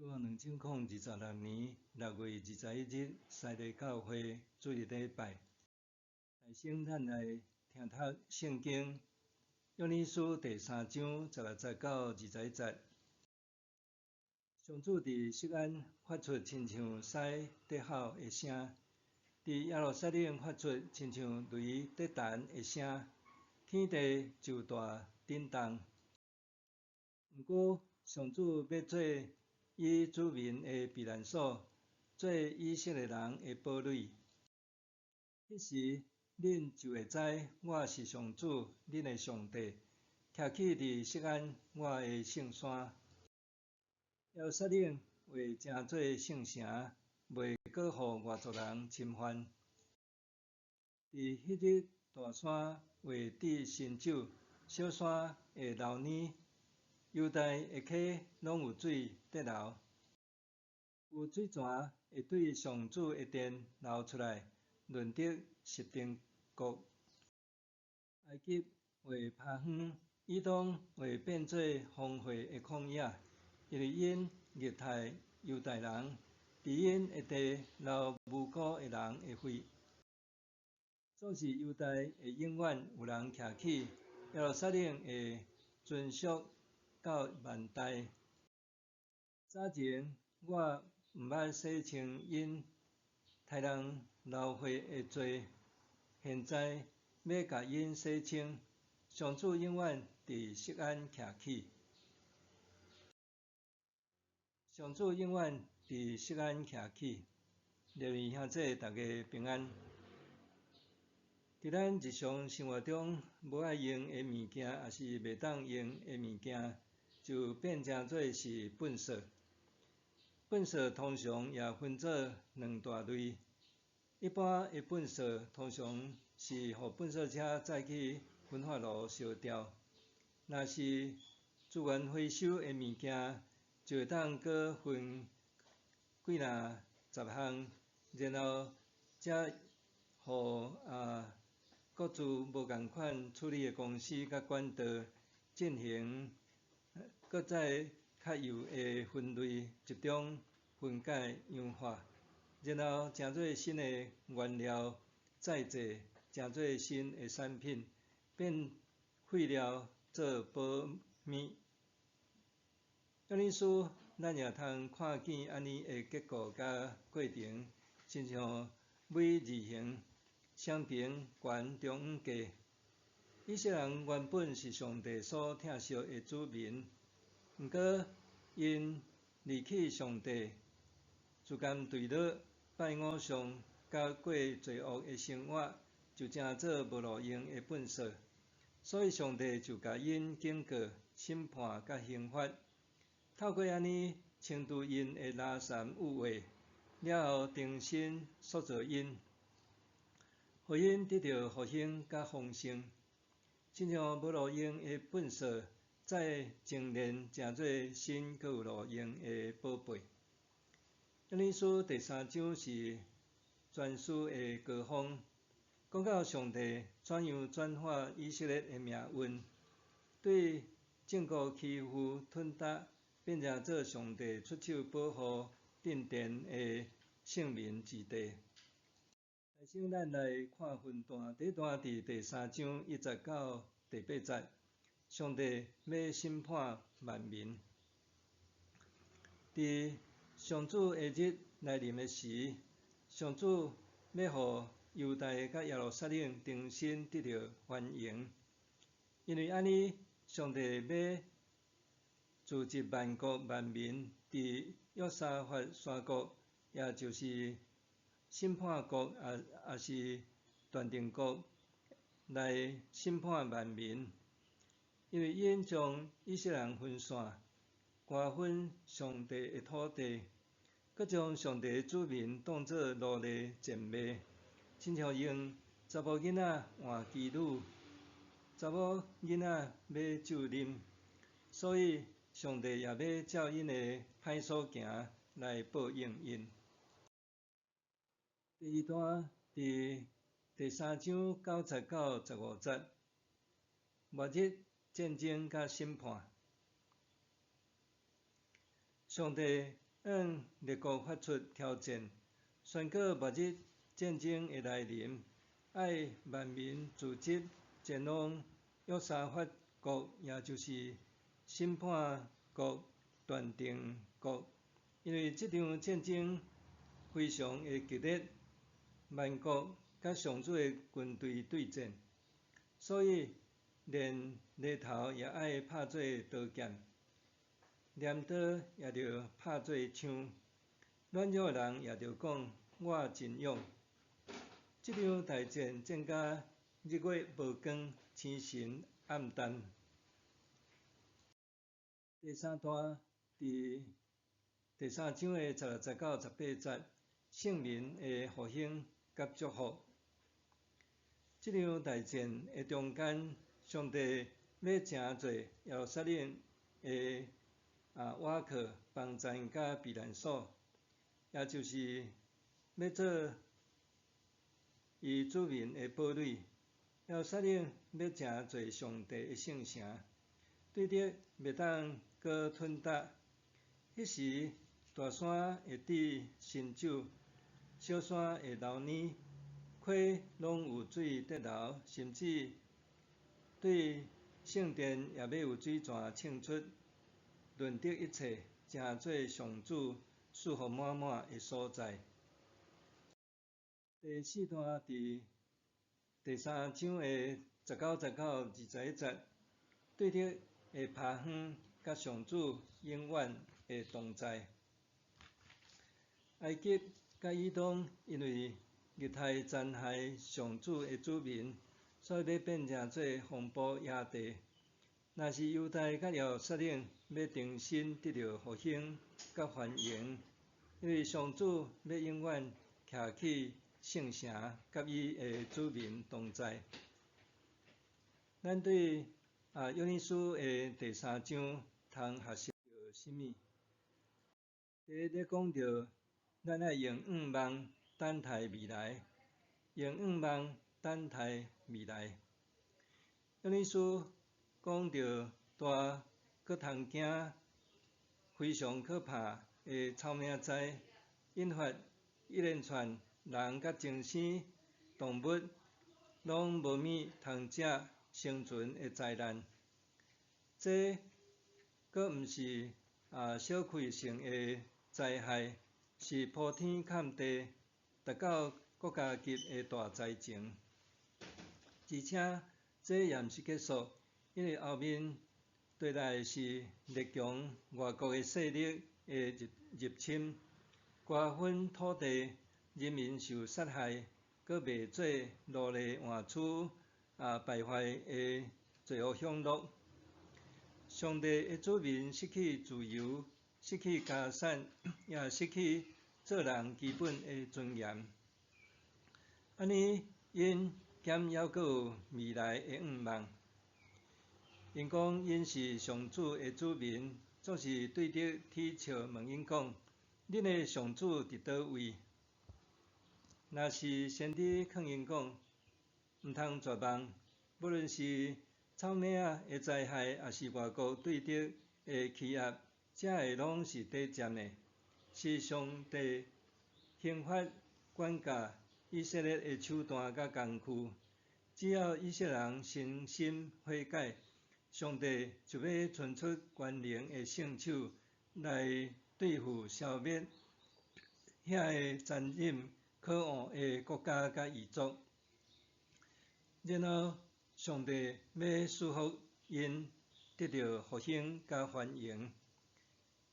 主後2026年6月21日，西麗教會主日禮拜。首先，咱來聽讀聖經約尼書第三章16節到21節。上主佇錫安發出親像獅佇吼的聲，佇耶路撒冷發出親像雷佇彈的聲，天地就大震動。毋過，上主欲做伊子民的避難所，做以色列人的堡壘。彼時，恁就會知我是上主，恁的上帝，徛起佇錫安我的聖山。耶路撒冷會成做聖城，袂閣予外族人侵犯。佇彼日，大山會得新酒，小山會流奶，猶大的溪攏有水得流，有水泉會對上主的殿流出來，潤澤實定國。埃及會拋荒，以東會變做荒廢的曠野，因為𪜶虐待猶大人，佇𪜶的地流無辜的人的血。總是猶大會永遠有人徛起，耶路撒冷會存續到萬代。早前我毋捌洗清𪜶刣人流血的罪，現在欲共𪜶洗清。上主永遠佇錫安徛起，上主永遠佇錫安徛起。列位兄弟，大家平安。佇咱日常生活中，無愛用的物件，抑是袂當用的物件，就變成做是糞埽。糞埽通常也分做兩大類。一般的糞埽通常是予糞埽車載去焚化爐燒掉。若是資源回收的物件，就會當閣分幾若十項，然後才予各自無仝款處理的公司佮管道進行閣再較幼的分類、集中分解、氧化，然後成做新的原料，再製成做新的產品，變廢料做保物。按呢說，咱也通看見按呢的結構佮過程，親像 V 字形，雙平懸中央架。以色列人原本是上帝所疼惜的子民，毋過𪜶離棄上帝，自甘墜落，拜偶像，佮過罪惡的生活，就成做無路用的糞埽。所以上帝就共𪜶警告、審判佮刑罰。透過按呢清除𪜶的垃圾污穢，了後重新塑造𪜶，予𪜶得著復興佮豐盛。親像無路用的糞埽，再精煉成做新閣有路用的寶貝。約尼書第三章是傳書的高峰，講到上帝怎樣轉化以色列的命運，對眾國欺負吞打，變成做上帝出手保護鎮殿的聖民之地。首先，咱來看分段，第一段佇第三章1節到第8節，上帝欲審判萬民。佇上主的日來臨的時，上主欲予猶大佮耶路撒冷重新得著繁榮。因為按呢，上帝欲聚集萬國萬民佇約沙法山谷，也就是審判國，抑是斷定國來審判萬民，因為𪜶將以色列人分散，瓜分上帝的土地，閣將上帝的子民當做奴隸賤賣，親像用查某囡仔換妓女，查某囡仔買酒啉，所以上帝也欲照𪜶的歹所行來報應𪜶。第二段佇第三章9節到15節，末日戰爭佮審判。上帝向列國發出挑戰，宣告末日戰爭的來臨，愛萬民組織前往約沙法國，也就是審判國、斷定國，因為這場戰爭非常的激烈，萬國佮上主的軍隊對戰，所以連犁頭也愛拍做刀劍，鐮刀也著拍做槍，軟弱的人也著講我真勇。這場大戰戰甲日月無光，星辰暗淡。第三段佇第三章的16節到18節，聖民的復興佮祝福。這場大戰的中間，上帝欲成做耶路撒冷的倚靠、幫贊佮避難所，也就是欲做伊子民的堡壘。耶路撒冷欲成做上帝的聖城，對敵袂當閣吞打。彼時，大山會得新酒，小山會流奶，溪攏有水得流，甚至對聖殿也欲有水泉衝出，潤澤一切，成做上主賜福滿滿的所在。第四段佇第三章的19節到21節，對敵的拍遠佮上主永遠的同在。埃及佮以東因為虐待殘害上主的子民，所以欲變成做風暴野地。若是猶大佮耶路撒冷欲重新得著復興佮繁榮，因為上主欲永遠徛起聖城，佮伊的子民同在。咱對約尼書的第三章通學習著啥物？第一咧講著，咱愛用向望等待未來，用向望等待未來。約尼書講著大閣通驚、非常可怕的草嶺災，引發一連串人佮精生、動物攏無物通食生存的災難。這閣毋是小區域性的災害，是鋪天蓋地、達到國家級的大災情。而且這也毋是結束，因為後面綴來的是列強外國的勢力的入侵，瓜分土地，人民受殺害，閣賣做奴隸換取敗壞的罪惡享樂。上帝的子民失去自由，失去家產，也失去做人基本的尊嚴。按呢，𪜶敢猶閣有未來的向望？𪜶講𪜶是上主的子民，總是對敵恥笑問𪜶講：恁的上主佇佗位？若是先知勸𪜶講，毋通絕望，無論是草嶺的災害，抑是外國對敵的欺壓，這个攏是短暫的，是上帝刑罰管教以色列的手段佮工具。只要以色列人誠心悔改，上帝就欲伸出權能的聖手來對付消滅遐个殘忍可惡的國家佮異族。然後，上帝欲賜福𪜶得著復興佮繁榮，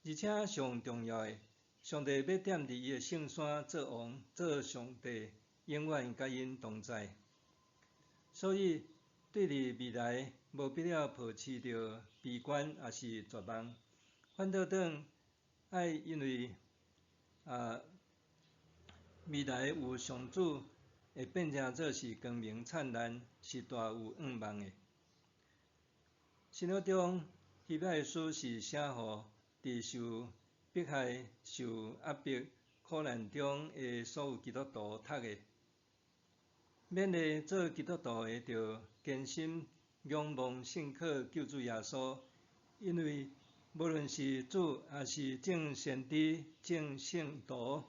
而且上重要的，上帝欲踮佇伊的聖山做王，做上帝，永遠佮𪜶同在。所以，對佇未來無必要抱持著悲觀抑是絕望，反倒轉愛因為未來有上主會變成做是光明燦爛，是大有向望的。新約中，希伯來書是寫予佇受迫害、受壓迫、苦難中的所有基督徒讀的。勉勵做基督徒的，著堅心仰望信靠救主耶穌，因為無論是主，抑是眾先知、眾聖徒，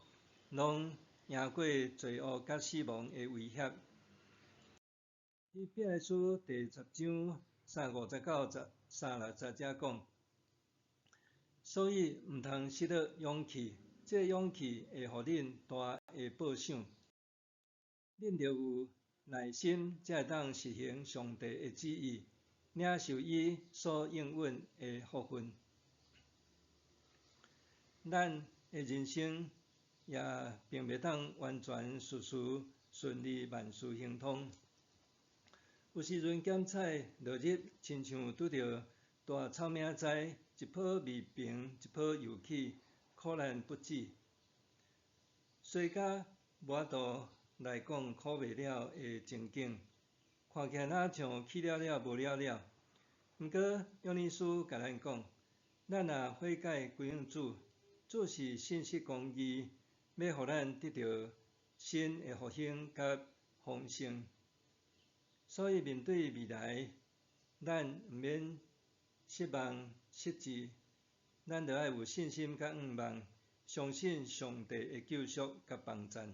攏贏過罪惡佮死亡的威脅。彼得書第十章三五節到三六節遮講，所以毋通失落勇氣，這個勇氣會予恁大的報賞。恁著有耐心，才會當實行上帝的旨意，領受伊所應允的福分。咱的人生也並袂當完全事事順利，萬事亨通。有時陣檢採落日，親像拄著大臭命災，一波未平，一波又起，苦難不止。衰甲無法度來講苦袂了的情景，看起來若像去了了無了了。毋過約尼書共咱講，咱若悔改歸向主，主是信實公義，欲予咱得著新的復興佮豐盛。所以面對未來，咱毋免失望失志，咱著愛有信心佮向望，相信上帝的救贖佮幫贊。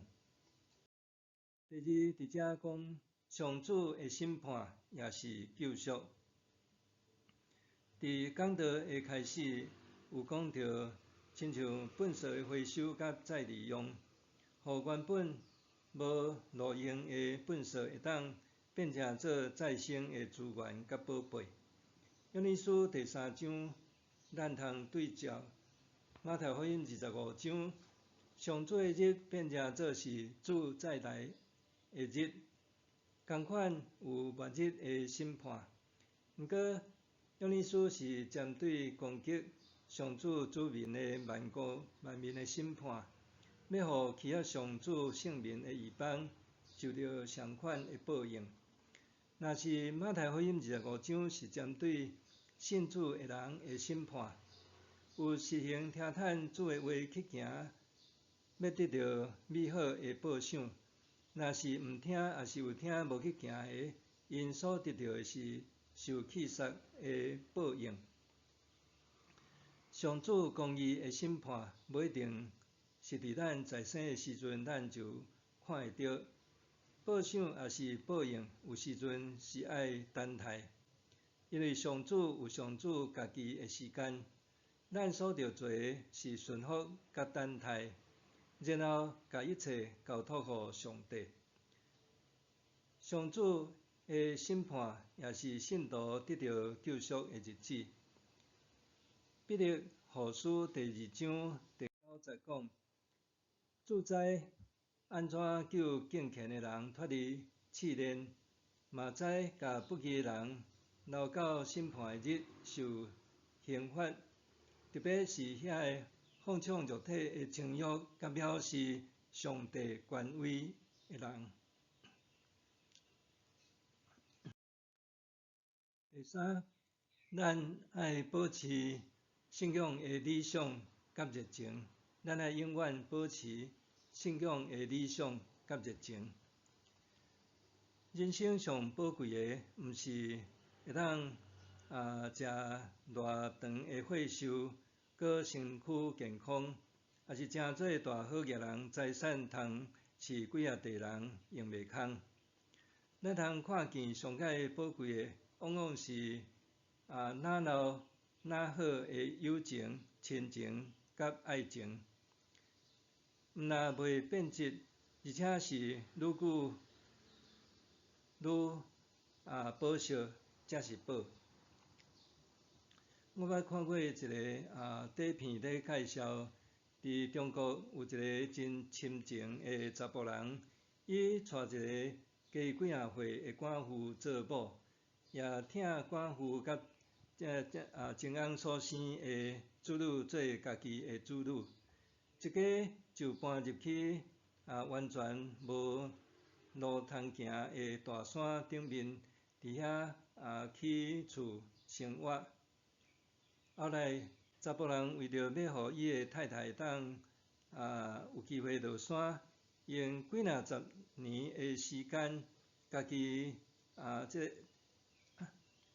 第二，佇遮講，上主的審判也是救贖。佇講道的開始有講著，親像糞埽的回收佮再利用，予原本無路用的糞埽會當變成做再生的資源佮寶貝。約尼書第三章，咱通對照馬太福音二十五章，上主的日變成做是主再來的日，仝款有末日的審判。毋過，約尼書是針對攻擊上主子民的萬國萬民的審判，欲予欺壓上主聖民的異邦受著相款的報應。若是馬太福音二十五章是針對信主的人的審判，有實行聽趁主的話去行，欲得著美好的報賞；若是毋聽，抑是有聽無去行的，𪜶所得著的是受棄殺的報應。上主公義的審判，無一定是佇咱在生的時陣，咱就看會著。報賞抑是報應，有時陣是愛等待，因為上主有上主家己的時間，咱所著做的是順服佮等待，然後共一切交託予上帝。上主的審判也是信徒得著救贖的日子。彼得後書第二章第九節講：主知按怎救敬虔的人脫離試煉，嘛知共不義的人留到審判的日受刑罰，特別是遐个放縱肉體的情欲，佮藐視上帝權威的人。第三，咱愛保持信仰的理想佮熱情，咱愛永遠保持信仰的理想佮熱情。人生上寶貴的，毋是會當食偌長的歲壽，閣身軀健康，抑是成做大好額人，財產通飼幾仔地人用袂空。咱通看見上蓋寶貴的，往往是若老若好的友情、親情佮愛情，毋但袂變質，而且是愈久愈寶石才是寶。我捌看過一个短片咧介紹，佇中國有一个真深情的查埔人，伊娶一个加伊幾仔歲的寡婦做某，也疼寡婦佮這這情翁所生的子女做家己的子女，一家就搬入去完全無路通行的大山頂面，佇遐起厝生活。後來，查埔人為著欲予伊的太太會當有機會落山，用幾若十年的時間，家己這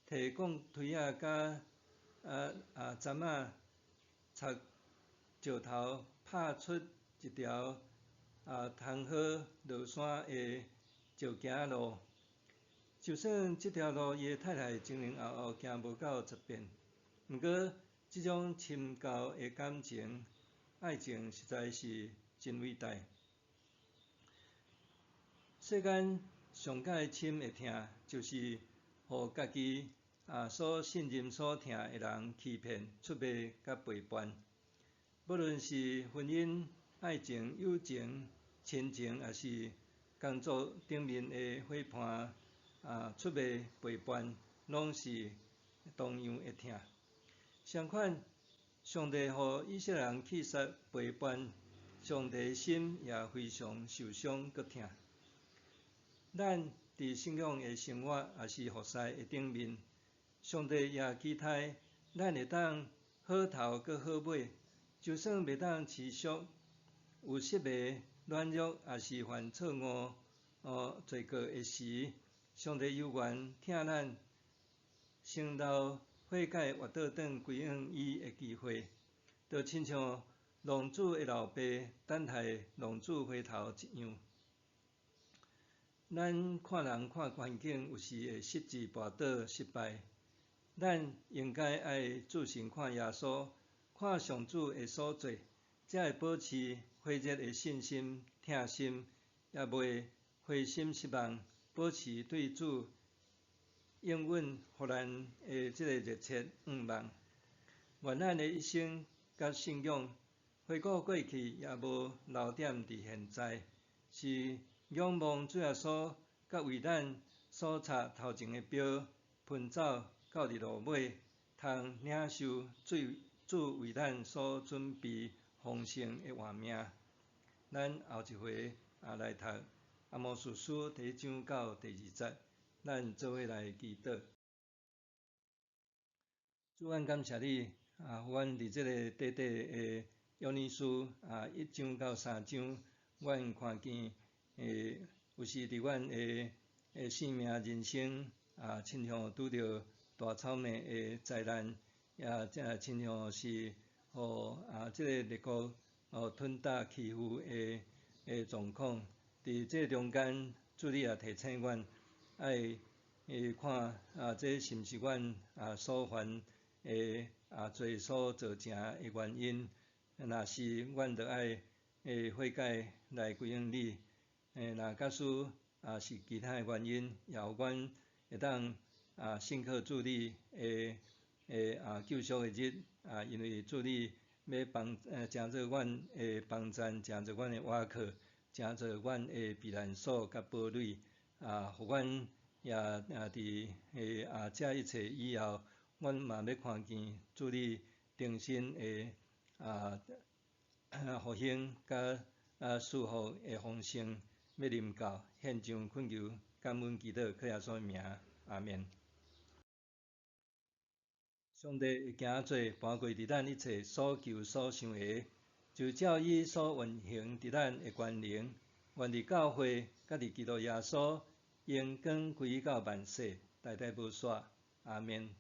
提鋼推仔佮啊針仔插石頭拍出一條通好落山的石行路。就算這條路伊的太太前前後後行無夠10遍，毋過這種深厚的感情、愛情實在是真偉大。世間上蓋深的疼，就是予家己所信任、所疼的人欺騙、出賣佮背叛。無論是婚姻、愛情、友情、親情，抑是工作頂面的夥伴出賣、背叛，攏是同樣的疼。相款，上帝予以色列人去殺背叛，上帝心也非常受傷閣疼。咱佇信仰的生活，抑是服侍的頂面，上帝也期待咱會當好頭閣好尾，就算袂當持續有失迷、軟弱，抑是犯錯誤、罪過的時，上帝猶原疼咱，先留悔改、活倒轉歸向伊的機會，就親像浪子的老爸等待浪子回頭一樣。咱看人看環境，有時會失志、跋倒、失敗。咱應該愛注神看耶穌，看上主的所做，才會保持火熱的信心、疼心，也袂灰心失望，保持對主應允予咱的這個熱切願望。願咱的一生佮信仰，回顧過去也無留點佇現在，是仰望主耶穌佮為咱所插頭前的標，奔走到佇路尾，通領受主為咱所準備豐盛的活命。咱後一回來讀阿摩司書第一章到第二節，咱做伙來祈禱。主，阮感謝你，予阮佇這个短短的約尼書一章到三章，阮看見有時佇阮的生命人生親像拄著大草莓的災難，也親像是予這个列國吞打欺負的狀況。佇這中間，主你也提醒阮，愛看這是毋是阮所犯的罪所造成的原因。若是，阮著愛悔改來歸向你。若假使是其他的原因，也予阮會當信靠主你的救贖的日，因為主你欲幫成做阮的幫贊，成做阮的倚靠，成做阮的避難所佮堡壘，予阮也佇這一切以後，阮嘛欲看見主你重新的復興佮賜福的豐盛欲臨到，獻上懇求感恩祈禱，靠耶穌的名，阿們。上帝的行做搬過佇咱一切所求所想的，就照伊所運行佇咱的權能，願佇教會佮佇基督耶穌，榮光歸到萬世，代代無煞。阿們。